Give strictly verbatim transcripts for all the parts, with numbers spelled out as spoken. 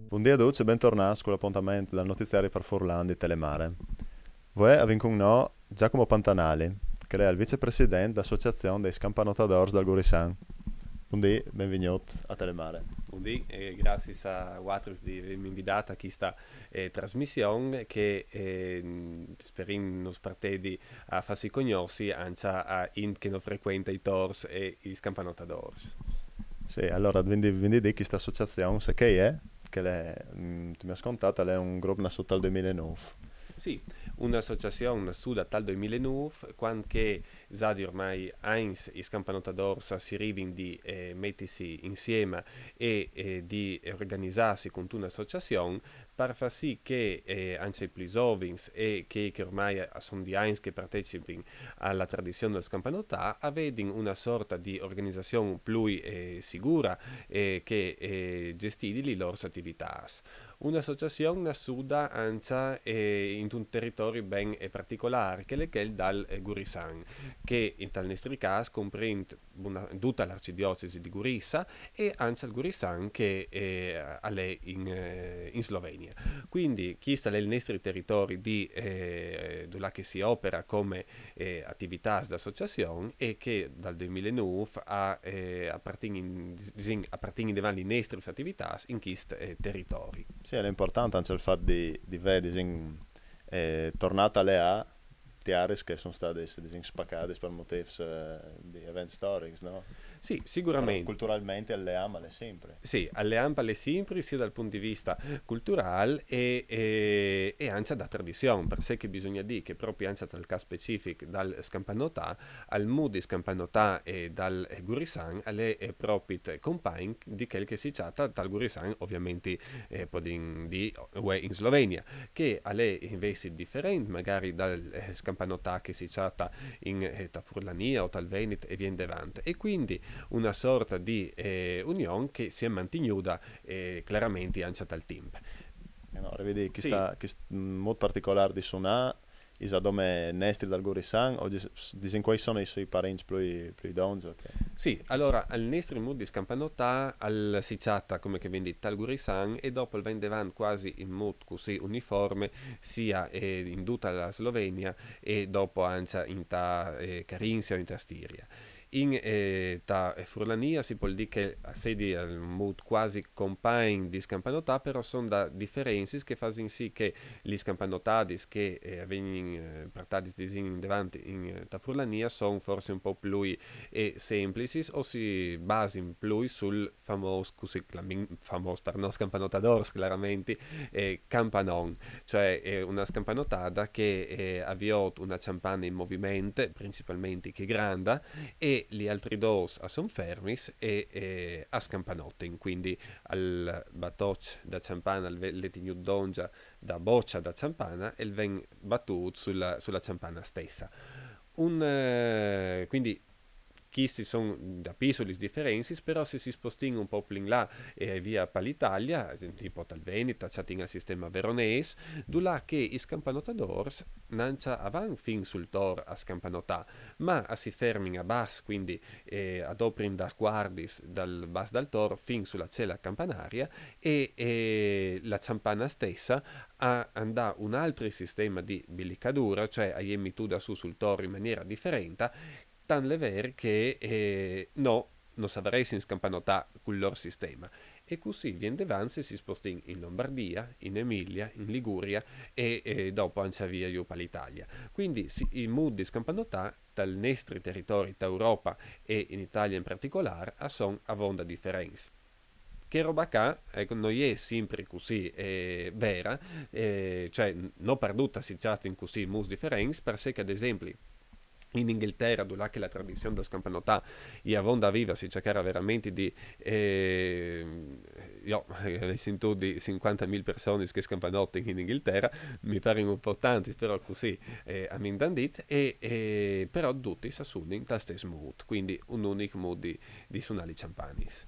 Bundì a ducj e bentornâts cul apontament dal notiziari par furlan di Telemare. Vuê o vin cun nô Giacomo Pantanali, che al è il vicepresident da Associazion dai Scampanottadôrs dal Gurissan. Bundì, benvignût a Telemare. Bundì e graciis a vuatris di vêmi invidât a chista eh, trasmission che eh, sperìn nus partedi a fâsi cognossi ancja a int che no frecuenta i tôrs e i scampanottadôrs. Sì, alora, vin di, vin di dî chista associazion, ce che e je, che al è, mm, tu mi âs contât, al è un grup nassût tal doi mil e nûf. Sì, una associazion nassuda tal doi mil e nûf, cuant che za di ormai agns i scampanottadôrs si rivin di eh, metisi insiemi e eh, di organizâsi cuntuna associazion par fâ sì che eh, ancja i plui zovins e chei che ormai a son di agns che partecipin a la tradizion dal scampanotâ a vedin una sorta di organizazion plui eh, sigura e che eh, gestidi li lôr ativitâts. Una associazion nassuda ancja eh, intun teritori ben eh, particolâr, che al è chel dal eh, Gurissan, che intal nestri câs comprint una, duta l'arcidiocesi di Gurissa e ancja il Gurissan che eh, al è in, eh, in Slovenia. Quindi chist al è il nestri teritori di eh, dulà che si opera come eh, ativitâts da associazion e che dal doi mil e nûf a, eh, a partin in, disìn, a partin indevant li nestris ativitâts in chist eh, teritori. Sì, al è impuartant ancja il fat di, di vê, disìn, eh, tornât a leâ tiaris che a son stadis, disìn, spacadis par motîfs eh, di events storics, no? Sì, siguramentri. Culturalmentri il leam al è simpri. Sì, il leam al è simpri, sia dal pont di vista culturâl e, e, e ancja da tradizion, parcè che bisugne dî che propit ancja tal câs specific dal scampanotâ, il mût di scampanotâ e dal eh, Gurissan al è eh, propit compagn di chel che si cjata tal Gurissan, ovviamentri eh, podìn dî, vuê in Slovenia, che al è invezit diferent magari dal eh, scampanotâ che si cjata in eh, ta Furlania o tal Venit e via indevant. E quindi una sorta di eh, union che si è mantignuda eh, claramentri ancja tal timp. Eh no, rividi chista, chist mût particolâr di sunâ, isal dome nestri dal Gurissan, o dis-, disìn cuâi sono i siei parincj plui, plui dongji, ok? Sì, alora, il nestri mût di scampanotâ al si cjata, come che vin dit, tal Gurissan e dopo al va indevant cuasi in mût cussì uniforme, sia eh, in duta la Slovenia e dopo ancja inta eh, Carinzia o inta Stiria. In eh, ta eh, Furlania si pol dî che a sedi al mût cuasi compagn di scampanotâ, però a son da diferencis che a fasin sì che li scampanotadis che eh, a vegnin eh, puartadis, disìn, indevant in eh, ta Furlania a son forsi un pôc plui eh, semplicis o si basin plui sul famôs, cussì clamìn famôs par nô, scampanotadôrs, claramentri, eh, campanon, cioè eh, una scampanotada che eh, a viôt una cjampana in moviment, principalmentri chê granda, e li altris dôs a son fermis e eh, a scampanotin, quindi il batocj da cjampana al ve-, al è tignût dongja da bocja da cjampana e al ven batût sula, sula cjampana stessa. Un, eh, quindi chistis a son da pissulis diferencis, però se si spostìn un pôc plui in là e via pa l'Italia, tipo tal Venit, a cjatìn il sistema veronês, dulà che i scampanottadôrs nancja a van fin sul tor a scampanotâ, ma a si fermin a bas, quindi eh, a doprin da cuardis dal bas dal tor fin sula cela campanaria e, e la cjampana stessa a, a 'nd à un altri sistema di bilicadura, cioè a je mituda sù sul tor in maniera diferenta, tant al è vêr che eh, nô no savarèssin scampanotâ cul lôr sistema. E cussì via indevant se si spostìn in Lombardia, in Emilia, in Liguria e, e dopo ancja via jù pa l'Italia. Quindi sì, i mût di scampanotâ tal nestri teritori, ta Europa e in Italia in particolâr, a son avonda diferents. Chê roba ca, eco, no je simpri cussì eh, vera, eh, cioè n-, no par dut si cjatin cussì mûts diferents, parcè che, ad esempli, in Inghiltera, dulà che la tradizion dal scampanotâ e je avonda viva, si cjacara verementri di, eh, jo, eh, ai sintût di cincuantamil personis che scampanotin in Inghiltera, mi parin un pôc tantis, però cussì eh, a mi 'nd àn dit, e, e però dutis a sunin tal stes mût, quindi un unic mût di, di sunâ li cjampanis.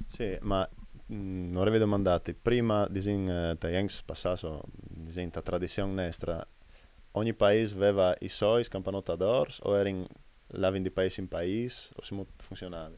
Sì, ma mm, no vorevi domandâti, prima, disìn, eh, tai agns passâts, o, disìn, ta tradizion nestra, ogni paîs veva i siei scampanottadôrs o a jerin, lavin di paîs in paîs, o simût funzionavi?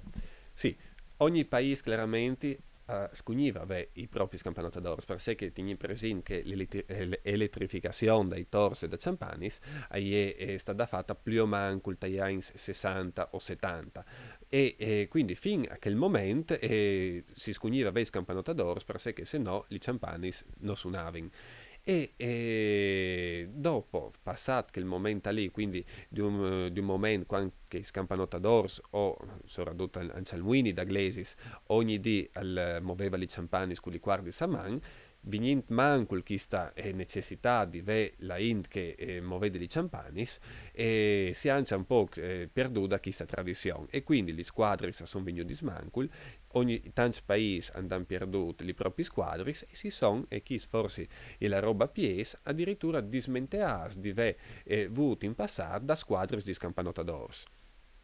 Sì, ogni paîs claramentri a scugniva avè i propis scampanotadors, parcè che tignìn presint che l'eletri-, eh, l'eletrificazion dai tors e da Ciampanis a je, eh, stada fata plü o mancul tai agns sessanta o setanta. E, eh, quindi fin a quel moment, eh, si scugniva avè i scampanotadors, parcè che se no li Ciampanis no sunavin. E, eh, dopo, passat quel moment lì, quindi d'un, d'un moment quand che i scampanotadors o, soradut an-, ancja al muini da Glesis, ogni dì al moveva li Ciampanis cu li cuardis a man, vignint mancul chista, eh, necessità di vè la int che, eh, movedi li Ciampanis, e si è ancja un poc, eh, perduda chista tradizion, e quindi li scuadris a son vignudis mancul, ogni, tancj paîs a 'nd àn pierdût li propis scuadris e si son, e chist forsi e je la roba piês, adiritura dismenteâts di vè, eh, vût in passât da scuadris di scampanotadôrs.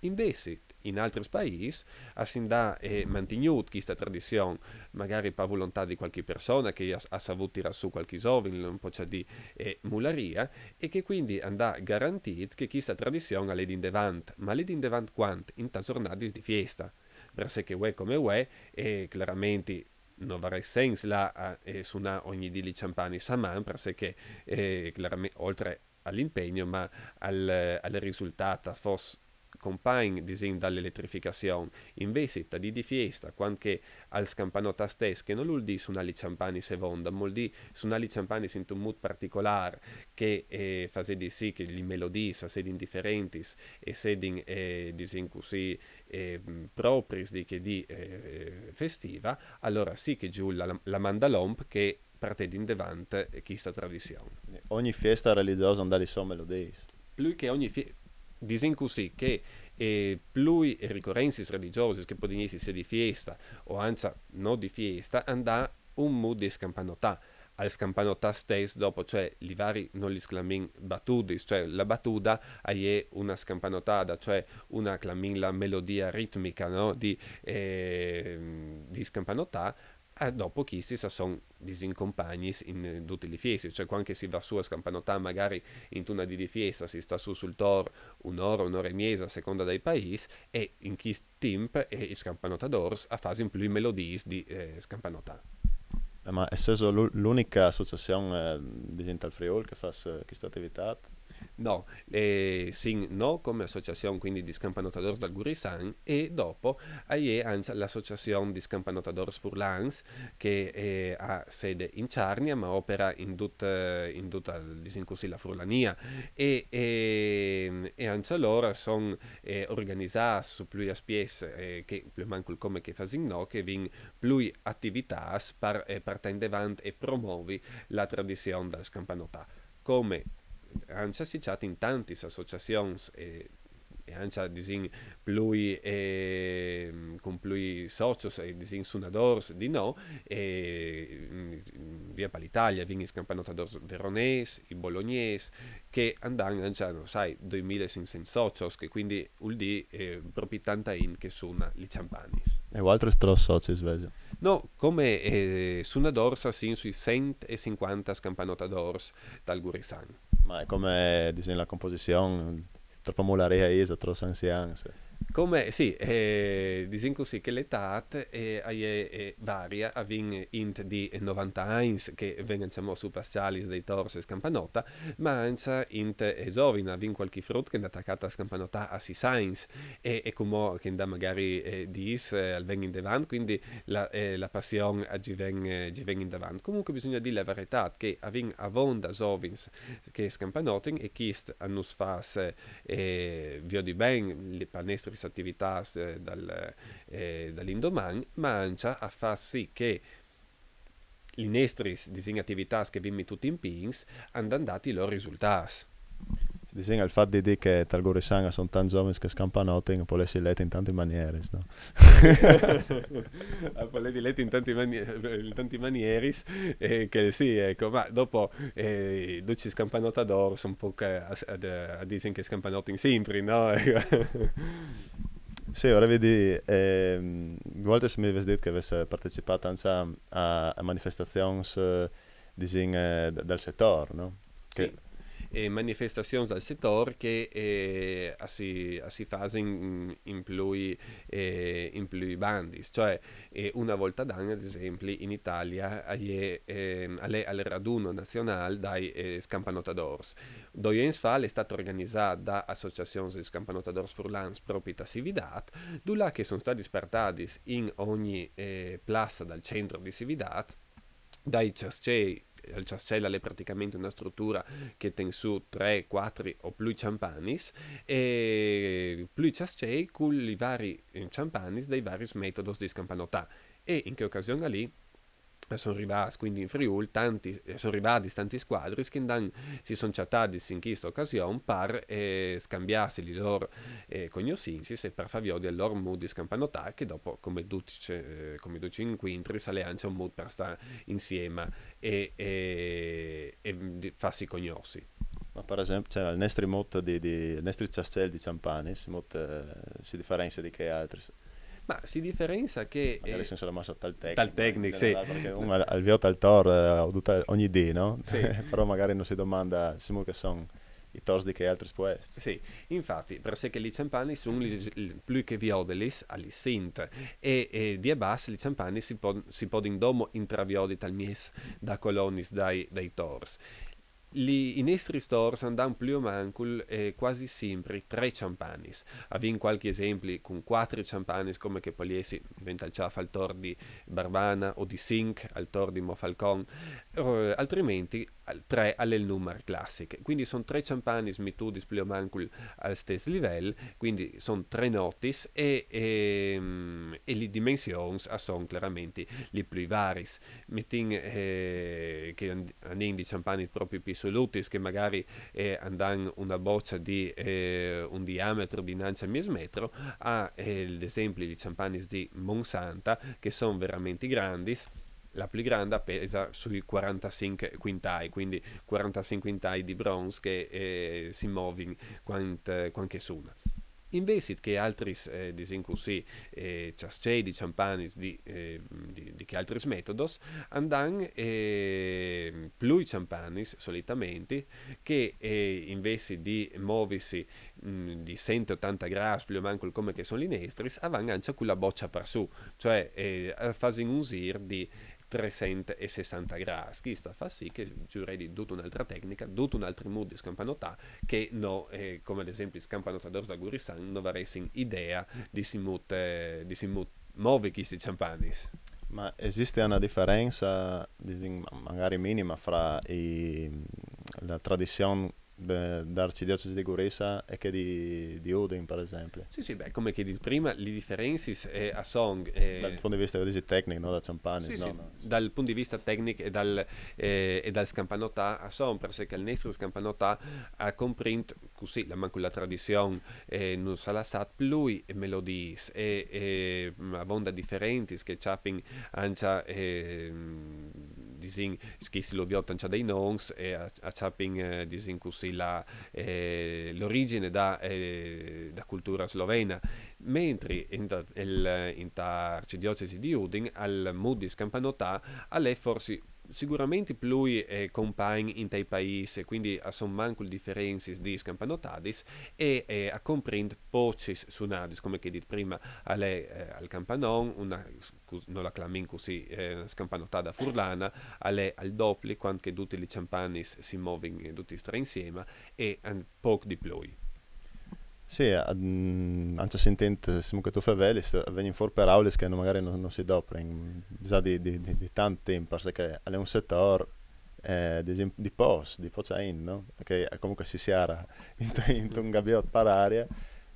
Invezit, in altris paîs a si 'nd à, eh, mantignût chista tradizion, magari par volontât di cualchi persona che à, à savût tirâ sù cualchi zovin, un pocjadì, eh, mularia, e che quindi a 'nd à garantît che chista tradizion a ledi indevant, ma a ledi indevant cuant? Intas zornadis di fiesta. Parcè che vuè come vuè, e claramenti no varès sens lâ a, eh, sunâ ogni dì li Ciampanis a man, parcè che, eh, claramen-, oltri al impegno, ma al, al risultât a fos compagn, disìn, da l'eletrificazion. Invezit, a dì di fiesta, cuant che al scampanotâ stes, che nol vûl dî sunâ li Ciampanis e vonda, ma al vûl dî sunâ li Ciampanis intun mût particolâr, che, eh, fasedi sì che li melodiis a sedin diferentis e sedin, eh, disìn cussì, eh, propris di chê dì, eh, festiva, alora sì che i vûl la, la man da l'om che partedi indevant, eh, chista tradizion. Ogni fiesta religiosa a 'nd à li sô melodiis. Plui che ogni fie-, disìn cussì, che, eh, plui ricorrencis religiosis che a podin jessi sia di fiesta o ancja no di fiesta, a 'nd à un mût di scampanotâ. Al scampanotâ stes dopo, cioè, li vari, no lis clamìn batudis, cioè la batuda a je una scampanotada, cioè una, clamìnla, melodia ritmica, no? Di, eh, di scampanotâ, e dopo chistis a son, disìn, compagnis in dutis lis fiestis, cioè cuant che si va sù a scampanotâ magari intuna dì di fiesta, si sta sù sul tor un'ora, un'ora e miesa, a seconda dai paîs, e in chist timp, eh, i scampanotadôrs a fasin plui melodiis di, eh, scampanotâ. Eh, ma e sêso l'u-, l'unica associazion, eh, disìn, tal Friûl che fâs, eh, chiste ativitât? No, eh, sin nô come associazion, quindi, di scampanotadôrs dal Gurisan, e dopo a je ancja l'associazion di scampanotadôrs furlans, che, eh, à sede in Cjargna, ma opera in dut, eh, in duta, disìn cussì, la Furlania, e, e, e ancja lôr a son, eh, organizâts su plui aspiets, eh, che plui o mancul come che fasìn nô, che a vin plui ativitâts par, eh, puartâ indevant e promovi la tradizion dal scampanotâ. Come ancja si cjatin tantis associazions e, e ancja, disìn, plui, eh, cun plui socios e, disìn, sunadôrs di nô, e, mm, in via par l'Italia, a vin i scampanotadôrs veronês, i bolognês, che a 'nd àn ancja, no sai, doi mil e cinccent socios, che quindi vûl dî, eh, propit tanta int che suna li Ciampanis. E vualtris tros socis, vêso? No, come, eh, sunadôrs a sin sui cent e cincuanta scampanotadôrs tal Gurisan. Ma e come, disìn, la composizion, tropa mularia, i sêso tros anzians? Come, sì, eh, disìn cussì che l'etât, eh, a je, eh, varia, a vin int di novanta agns che a ven ancja sù pes cjalis dai tors e scampanota, ma ancja int, eh, zovin, a vin cualchi frut che a 'nd à tacât a scampanotâ a sîs agns, e, e cumò che a 'nd à magari, eh, dîs, eh, al ven indevant, quindi la, eh, la passion, eh, a ven, eh, a ven indevant. Comunque bisugna dî la veretât che a vin avonda zovins che a scampanotin, e chist a nus fâs, eh, viodi ben li, pes nestris ativitâts, eh, dal, eh, dal indoman, ma ancja a fâs sì che lis nestris, disìn, ativitâts che a vin metût in pîts a 'nd àn dât i lôr risultâts. Disìn, il fat di dî che tal Gurisan a son tancj zovins che a scampanotin al pol jessi let in tantis manieris, no? Al pol jessi let in tantis manie-, in tantis manieris, eh, che sì, eco, ma dopo, eh, ducj i scampanotadôrs un pôc, eh, a, a, a disin che a scampanotin simpri, no? Sì, o vorevi dî, ehm, vualtris mi vês dit che o vês partecipât ancja a, a manifestazions, eh, disìn, eh, d-, dal setôr, no? Sì. Che eh, manifestazioni dal setor che eh, a si, a si fasin in, in plui, eh, in plui bandis. Cioè, eh, una volta d'an, ad esempli, in Italia a je, ehm, al è al raduno nazional dai eh, scampanotadors. Doi ans fa l'è stat organizà da associazioni di scampanotadors furlans propi ta Sividad, dulà che son stadis spartadis in ogni eh, plassa dal centro di Sividad, dai ciascei, il ciascel al è praticamente una struttura che ten su tre, quattro o plui ciampanis, e plui ciascei cun i vari eh, ciampanis dai varis metodos di scampanotà. E in che occasione lì son rivadis quindi in Friul, tanti, son rivadis tanti squadris che andan, si son chatadis in questa occasione per eh, scambiarsi le loro eh, conoscenze e per far viodi il loro mood di scampanotà, che dopo, come tutti, eh, come tutti incontri, sale anche un mood per stare insieme e, e, e di farsi conoscere. Ma per esempio, cioè, il nostro mood di, di il nostro ciascel di ciampani si, mood, eh, si differenzia di che altri? Ma si differenzia che... Magari eh, se non sarà massa tal tecnico. Tal tecnico, sì. Perché uno al, al viota al tor eh, ogni dì, no? Sì. Però magari non si domanda, siamo che sono i tors di che altri puesti. Sì, infatti, perché che i ciampani sono più che viodelis, ali sint, e, e di basso i ciampani si, pod, si podin domo intraviodi tal mies da colonis dai, dai tors. Li, i nestri stors andan plui o mancul eh, quasi simpri tre ciampanis. Avin qualche esempli cun quattro ciampanis come che poliesi ventalciaf al tor di Barbana o di Sinc al tor di Mofalcon, eh, altrimenti tre al è il numar classic. Quindi son tre ciampanis mitudis plui o mancul al stes livel, quindi son tre notis e, e, e li dimensions a son claramenti li plui varis. Metin eh, che anin di ciampanis propi pi solutis, che magari eh, andan una boccia di eh, un diametro di nanci a mies metro, a eh, ad esempli li ciampanis di Monsanta, che son veramenti grandis, la plui granda pesa sui quarantasinc quintai, quindi quarantasinc quintai di bronz che eh, si movin quant, quant che suna. Invezit che altris, eh, disin cussì, eh, ciascei di ciampanis di, eh, di, di che altris metodos, andan eh, plui ciampanis solitamenti che eh, invezit di movisi mh, di sent e otanta gradis, plui o mancul come che son li nestris, a van anca cu la boccia par su, cioè eh, a fasin un zir di tresent e sesanta gradis. Chisto fa sì che giuredi tut un'altra tecnica, tut un altri mood di scampanotà che no, eh, come ad esempli scampanotadors da Guristan, no varessin idea di si mood, eh, di si mood movi chisti ciampanis. Ma esiste una differenza, magari minima, fra i, la tradizione de, d'arcidiocesi di Gurisa e che di, di Udin, per esempio. Sì, sì, beh, come che dit prima, li differencis eh, a son... Eh, dal punto di vista, dici, tecnico, no? Da ciampani, sì, no, sì. No. Dal punto di vista tecnico e dal, eh, e dal scampanotà a son, perché il nostro scampanotà ha comprint, così, la manco la tradizione eh, non s'ha lassat plui e melodiis e, e avonda differentis che ciapin anca eh, disin, che si lo viot anca dai nons e a, a ciapin, eh, disin così, la, eh, l'origine da, eh, da cultura slovena, mentre in, il, in ta arcidiocesi di Udin al mood di scampanotà al è forsi sicuramente plui eh, compagn in tai paesi, quindi a son mancul differencis di scampanotadis e eh, a comprint pocis sunadis, come che dit prima, al è eh, al campanon, una no la clamin così, eh, scampanotada furlana, al è al dopli, quant che tutti li ciampanis si movin tutti stra insieme e un poc di plui. Sì, anche sentint, siamo che tu fevelis, vengono fuori parole che magari non, non si doprano, già di, di, di, di tanto tempo, perché è un settore eh, di, di pos, di pocain, no? Che comunque si siara in, in un gabbiot per aria.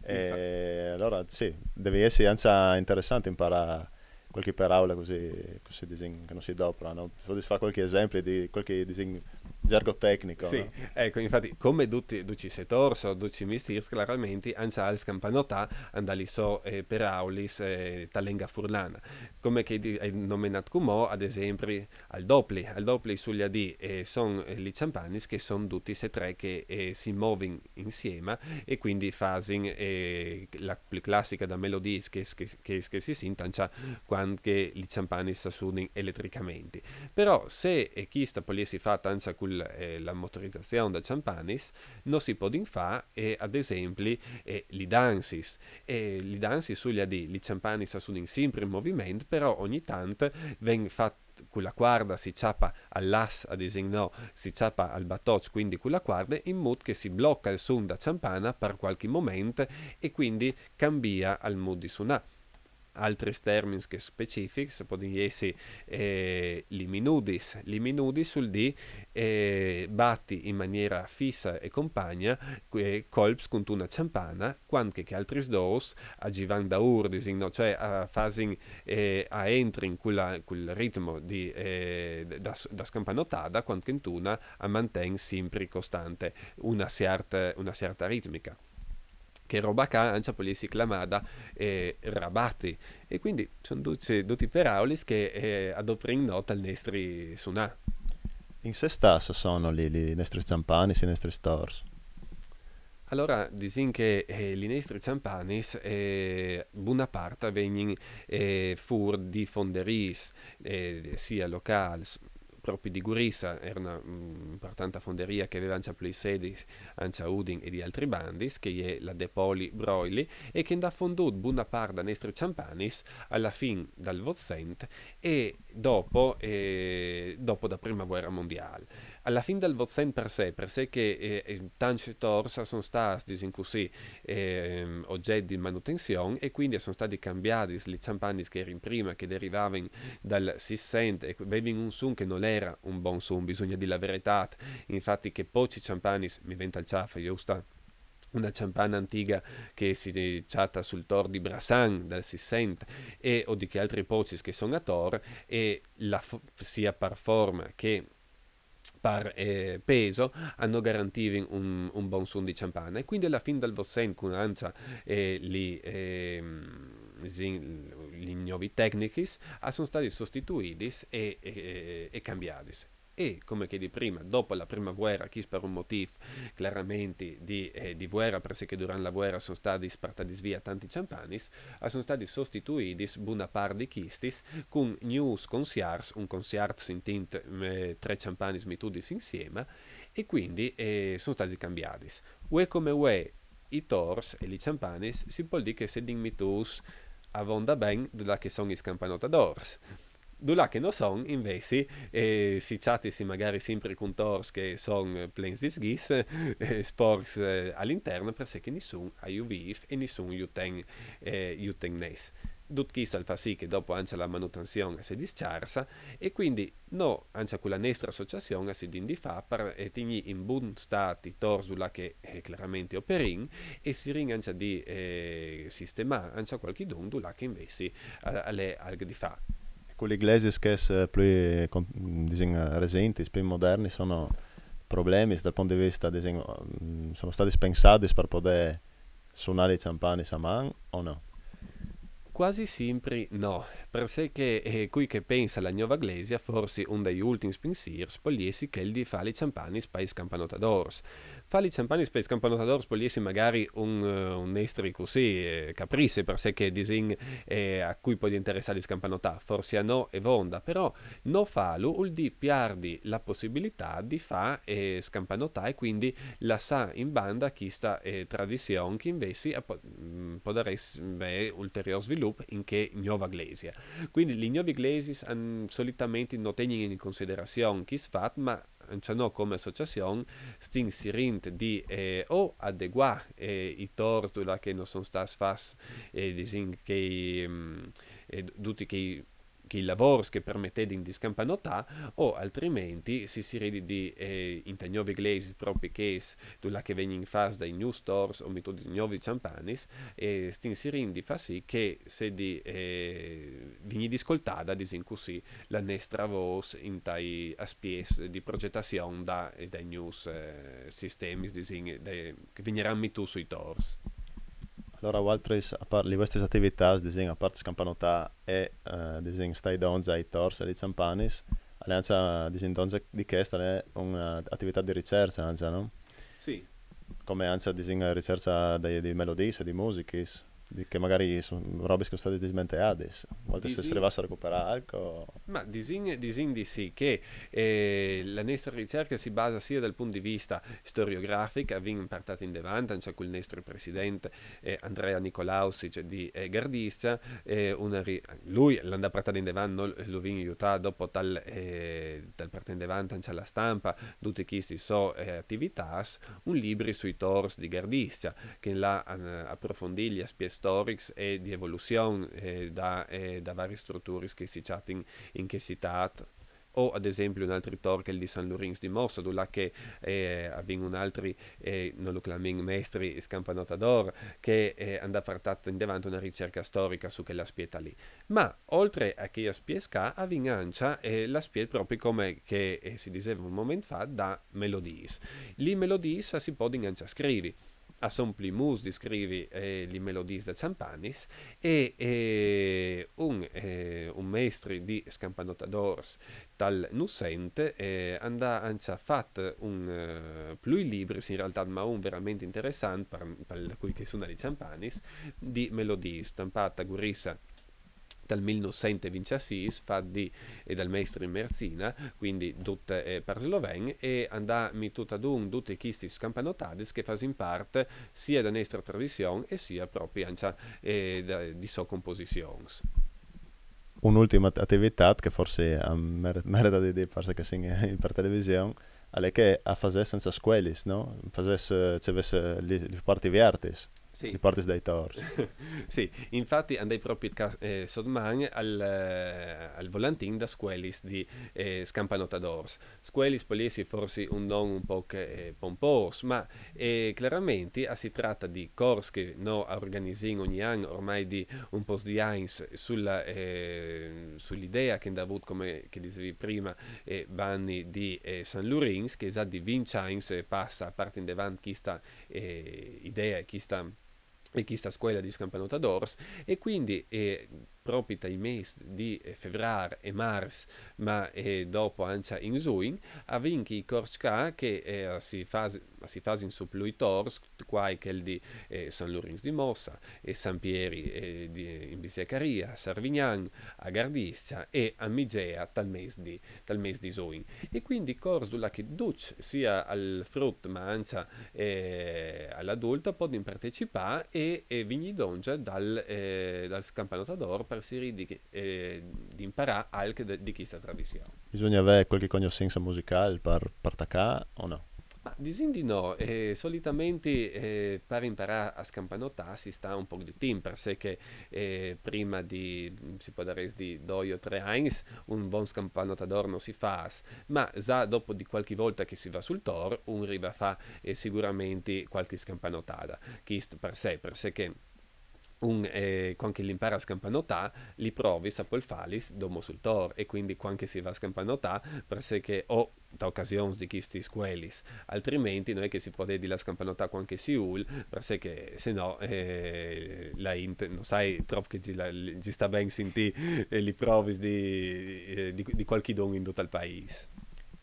E allora sì, deve essere anche interessante imparare qualche parola così, così disin, che non si dopra, no? Soddisfa qualche esempio di qualche disin, gergo tecnico. Sì, no? Ecco, infatti, come tutti, tutti i settori, tutti i mestieri, chiaramente, anca al scampanotà, andali so eh, per aulis, eh, talenga furlana. Come che hai nominat cumò, ad esempio, al dopli, al dopli suglia di eh, son eh, li ciampanis che son tutti e tre che eh, si movin insieme e quindi fasin eh, la più classica da melodiis che, che, che, che si sint anca quando che li ciampanis si sunin elettricamente. Però se eh, questa poliesi fatta anca col eh, la motorizazion da champanis, no si podin fâ, eh, ad esempli, eh, li dansis. E li dansis, vûl dî, li champanis a sun simpri in moviment, però ogni tant ven fat cu la cuarda, si cjapa al lâs, a disìn nô, si cjapa al batoç, cuindi cu la cuarda, in mût che si bloca il sun da champana par cualchi moment e cuindi cambia il mût di sunâ. Altris termins che specifics a podin jessi, eh, li minudis. Li minudis vûl dî, eh, bati in maniera fissa e compagna, eh, colps cuntuna champana, cuant che chei altris dôs a gjivan daûr, disìn nô, cioè a fasin, eh, a entrin cul, cul ritmo di, eh, da, da scampanotada, cuant che intuna a manten simpri costante una cierta, una cierta ritmica. Chê roba ca ancje a pol jessi clamada, eh, rabati. E cuindi a son ducj, dutis peraulis che, eh, a doprìn nô tal nestri sunâ. In ce stâts a son li, li nestris champanis, i nestris tors? Alora, disìn che, eh, li nestris champanis, eh, buna part a vegnin, eh, fûr di fonderiis, eh, sia locâls, propi di Guriza, a jere una, mm, impuartanta fonderia che a veve ancje plui sedis, ancje a Udin e di altris bandis, che e je la De Poli Broili, e che e 'nd à fondût buna part da nestris champanis a la fin dal Votcent e dopo, eh, dopo da prima vuera mondiâl. A la fin dal Votcent parcè, parcè che, eh, eh, tancj tors a son stâts, disìn cussì, ehm, ogjet di manutenzion e cuindi a son stadis cambiadis li champanis che a jerin prima, che a derivavin dal Sîscent e a vevin un sun che nol jere un bon sun, bisugne dî la veretât. Infati chei pocj champanis, mi ven tal cjâf, juste una champana antiga che si cjata sul tor di Brassan dal Sîscent e o di chei altris pocjis che a son ator e la f-, sia par forma che par, eh, peso, a no garantivin un, un bon sun di champana. E cuindi a la fin dal Votcent, cun ancje, eh, li, ehm, disìn, li gnovis tecnichis, a son stadis sostituidis e, e, e cambiadis. E, come che dîs prima, dopo la prima vuera, chist par un motîf claramenti di, eh, di vuera, parcè che durant la vuera a son stadis puartadis via tantis champanis, a son stadis sostituidis buna part di chistis cun gnûfs conciarts, un conciart si intint, mm, trê champanis mitudis insiemi, e cuindi, eh, a son stadis cambiadis. Vuê come vuê, i tors e li champanis, si pol dî che a sedin mitûts avonda ben dulà che a son i scampanotadôrs. Dulà che no son, invezit, eh, si cjatisi magari simpri cun tors che a son plens di sghis, eh, sporcs, eh, al intern, parcè che nissun a ju vîf e nissun ju ten, eh, ju ten nes. Dut chist al fâs sì che dopo ancje la manutenzion a si discjarsa, e cuindi nô, ancje cu la nestra associazion, a sidin di fâ par, eh, tignî in bun stât i tors dulà che, eh, claramenti a operin, e a sirìn ancje di, eh, sistemâ ancje cualchidun dulà che invezit, eh, al è alc di fâ. Cu li glesis chês, eh, plui, con-, disìn, eh, recentis, plui modernis, a son problemis dal pont di vista, disìn, mm, a son stadis pensadis par podê sunâ li champanis a man o no? Cuasi simpri no, parcè che, eh, cui che a pensa a la gnova glesia, forsit un dai ultins pinsîrs pol jessi chel di fâ li champanis pai scampanotadôrs. Fâ li champanis pai scampanotadôrs pol jessi magari un, eh, un estri cussì, eh, caprizi, parcè che disìn, eh, a cui pol interessâ di scampanotâ, forsit a nô e vonda, però no fâlu vûl dî piardi la pussibilitât di fâ, eh, scampanotâ e cuindi lassâ in banda chista, eh, tradizion che invezit a po-, mm, podarès vê ulteriôr svilup in chê gnova glesia. Cuindi li gnovis glesiis solitamenti no tegnin in considerazion chist fat, ma ancje nô come associazion a stin sirint di, eh, o adeguâ, eh, i tors dulà che no son stâts fats, eh, disìn, chei, mm, eh, dutis chei chei lavôrs che a permetedin di scampanotâ, o altrimenti si siridi di, eh, intas gnovis glesiis propi chês dulà che a vegnin fats dai gnûfs tors o mitudis gnovis champanis, e a stin sirint di fâ sì che a sedi, eh, vignidi scoltada, disìn cussì, la nestra vôs intai aspiets di progetazion da, dai gnûfs, eh, sistemis, disìn, che a vegnaran mitûts sui tors. Alora, vualtris, a part li vuestris ativitâts, disìn, a part scampanotâ e, eh, disìn, stâi dongje ai tors e li champanis, al è ancje, disìn, dongje di chest al è una ativitât di ricercje ancje, no? Sì. Come ancje, disìn, ricercje di, di melodiis e di musichis, di, che magari a son robis che a son stadis dismenteadis. Volte se Disìn- se rivàs a recuperâ alc o... Ma disìn, disìn di sì che eh, la nestra ricerca si basa sia dal punt di vista storiogràfic, avìn partat indevant ancja cul nestri president eh, Andrea Nicolausic di eh, Gardiscja, eh, una ri- lui l'andà partat indevant, nô lu vin jutât dopo tal, eh, tal parti indevant ancja la stampa, dutis chistis sô eh, ativitâts, un libri sui tôrs di Gardiscja, che l'à eh, aprofondît i aspiets storics e di evoluzion eh, da, eh, da varis struturis che si cjatin in chê citât. O ad esempli un altri tôr, chel di San Lurins di Mossa, dulà che eh, avìn un altri, eh, nô lu clamìn mestri scampanotadôr, che eh, andà partat indevant una ricerca storica su chel aspiet li. Ma oltri a chei aspiets ca, avìn ancja eh, l'aspiet propri come che eh, si diseva un moment fa, da melodiis. Li melodiis a si podin ancja scrivi. A son plui mûts di scrivi eh, li melodiis da cjampanis e eh, un, eh, un mestri di scampanotadôrs tal Nussent eh, andà ancja fat un eh, plui libris in realtât, ma un verementri interessant par, par cui che suna li cjampanis, di melodiis, stampât a Guriza tal mil nûfcent e vincjesîs, fat di, eh, dal mestri Merzina, cuindi dut eh, par sloven, e andà mitût adun dutis chistis scampanotadis che fasin part sia da nestra tradizion e sia propri ancja eh, da, di sô composizions. Un'ultima at- ativitât che forsi a mere- merita di dî, parcè che sin in, par television, al è che a fasês ancja scuelis, no? Fasês, eh, ce vês, eh, li, li puartis viertis, Sì. Li puartis dai tôrs. Sì, infati andai propri ca- eh, sot man al, eh, al volantin da scuelis di eh, scampanotadôrs. Scuelis pol jessi forsi un non un pôc eh, pompôs, ma eh, claramenti a si trata di cors che nô a organizìn ogni an ormai di un pôcs di agns sulla, eh, su l'idea che 'nd à vût, come che disevi prima, eh, Vanni, di eh, San Lurins, che za di vincj agns eh, passa a part indevant chista eh, idea e chista e chista scuela di scampanotadôrs, e cuindi eh, propri tai mês di eh, Fevrâr e Mars, ma eh, dopo ancja in Zugn, avìn chei cors ca che eh, a si fas- a si fasin su plui tôrs, quai chel di eh, San Lurins di Mossa, e San Pieri eh, di, in Bisiacaria, Sarvignan, a Gardiscja e a Migea tal mês di, tal mês di Zugn. E cuindi cors dulà che ducj, sia al frut ma ancja eh, al adult, a podin partecipâ e, e vignî dongja dal, eh, dal scampanotadôr par cirî di, eh, di imparâ alc de, di chista tradizion. Bisogna avê cualchi cognossenza musicâl par, par tacâ o no? Ma disìn di no, eh, solitamenti eh, par imparâ a scampanotâ si sta un pôc di timp, parcè che eh, prima di, si podarès dî, doi o trê agns, un bon scampanotadôr no si fâs, ma za dopo di cualchi volta che si va sul tôr, un riva a fâ eh, siguramenti cualchi scampanotada. Chist parcè, parcè che un, eh, cuant che l'impara a scampanotâ, li provis a pol fâlis domo sul tôr, e cuindi cuant che si va a scampanotâ, parcè che o ta ocasions di chistis scuelis, altrimenti no è che si podedi lâ a scampanotâ cuant che si vûl, parcè che se no eh, la int, no sai, trop che gi, la, gi sta ben sintî eh, li provis di, eh, di, di cualchidun in dut al paîs.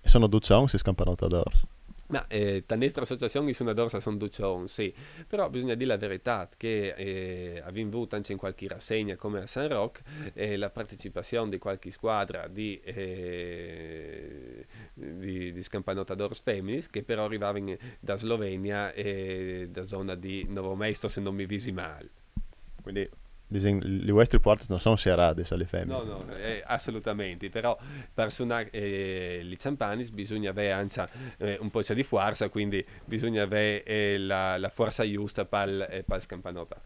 E sono ducj on sti scampanotadôrs? Ma eh, ta nestra associazion i sunadôrs a son ducj on, sì. Però bisogna dî la veritât che eh, avìn vût ancje in cualchi rassegna come a San Roc eh, la partecipazion di cualchi scuadra di, eh, di, di scampanotadôrs feminis, che però rivavin da Slovenia e da zona di Novo Mesto, se no mi visi mâl. Cuindi, disìn, li vuestris puartis no son sieradis a li feminis. No, no, eh, assolutamente, però par sunâ eh, li cjampanis bisogna avê ancje eh, un pôc di fuarça, cuindi bisogna avê eh, la, la fuarça justa pal, eh, pal scampanotâ.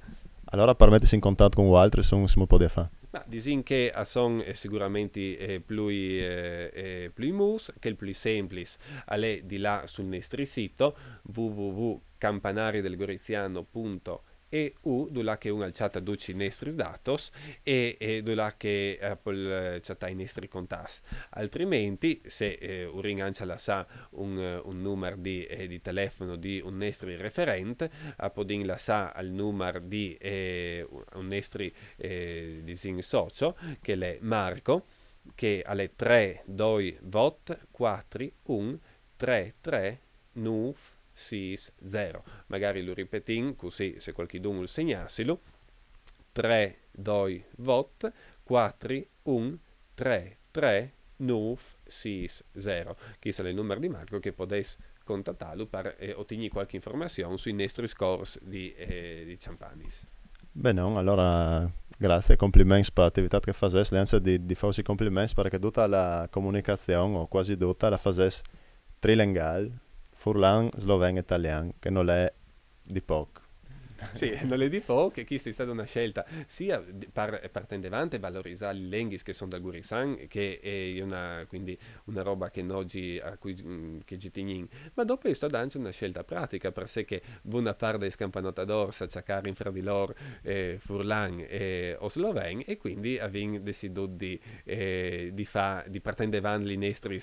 Alora par metisi in contat cun vualtris, insoma, se podìa fâ. Ma disìn che a son eh, siguramenti eh, plui, eh, eh, plui mûts, chel plui semplis al è di lâ sul nestri sito www.campanaridelgoriziano.eu, dulà che un al cjata ducj i nestris datos e, e dulà che eh, pol eh, cjatâ i nestri contâts. Altrimenti, se eh, urìn ancje lassâ un, eh, un numar di, eh, di telefono di un nestri referent, a podìn lassâ al numar di eh, un nestri eh, disìn socio, che l'è Marco, che al è trê doi vot cuatri un trê trê nûf sîs zero. Magari lu ripetìn, cussì se cualchidun ul segnassilu: trê doi vot quattro un tre tre nove sei zero. Questo è il numero di Marco che potete contattarlo per eh, ottenere qualche informazione sui nostri corsi di, eh, di Champanis. Bene, allora grazie, compliments per l'attività che fai, l'anzi di, di farsi compliments perché tutta la comunicazione, o quasi tutta, la fai trilingual, furlan, sloven, italian, che non è di poco. Sì, non è di poco, e questa è stata una scelta sia per, per tendevante valorizzare le lingue che sono dal Gurisan, che è una, quindi una roba che oggi a cui mm, che ci teniamo, ma dopo è stata anche una scelta pratica, perché buona parte dei scampanotadors a cercare in fra di loro eh, furlan e o sloven, e quindi abbiamo deciso di, eh, di fare, di partire avanti le nostre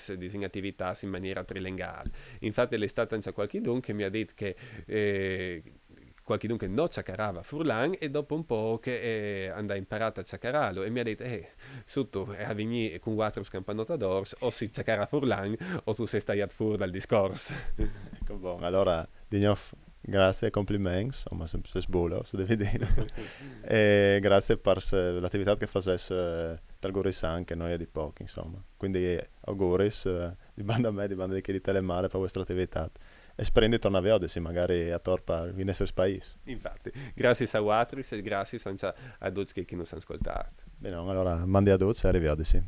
attività in maniera trilinguale. Infatti è stata anche qualcuno che mi ha detto che eh, qualcuno che non ciacarava furlan e dopo un po' che eh, andà imparato a ciacararlo e mi ha detto eh, su tu e a venire con quattro scampanotadors o si ciacara furlan o tu sei stato fuori dal discorso. Ecco, bon, allora di nuovo grazie, compliments, insomma, se, se sbolo, se devi dire. E grazie per l'attività che fai eh, dal Gurisan, che non è di poco, insomma. Quindi auguris eh, di banda a me, di banda di chi di Telemare per la vostra attività. E spero di tornare a vedersi magari a Torpa, in nostri paesi. Infatti, grazie a Watris e grazie anche a tutti che ci hanno ascoltato. Bene, allora mandi a tutti e arrivederci.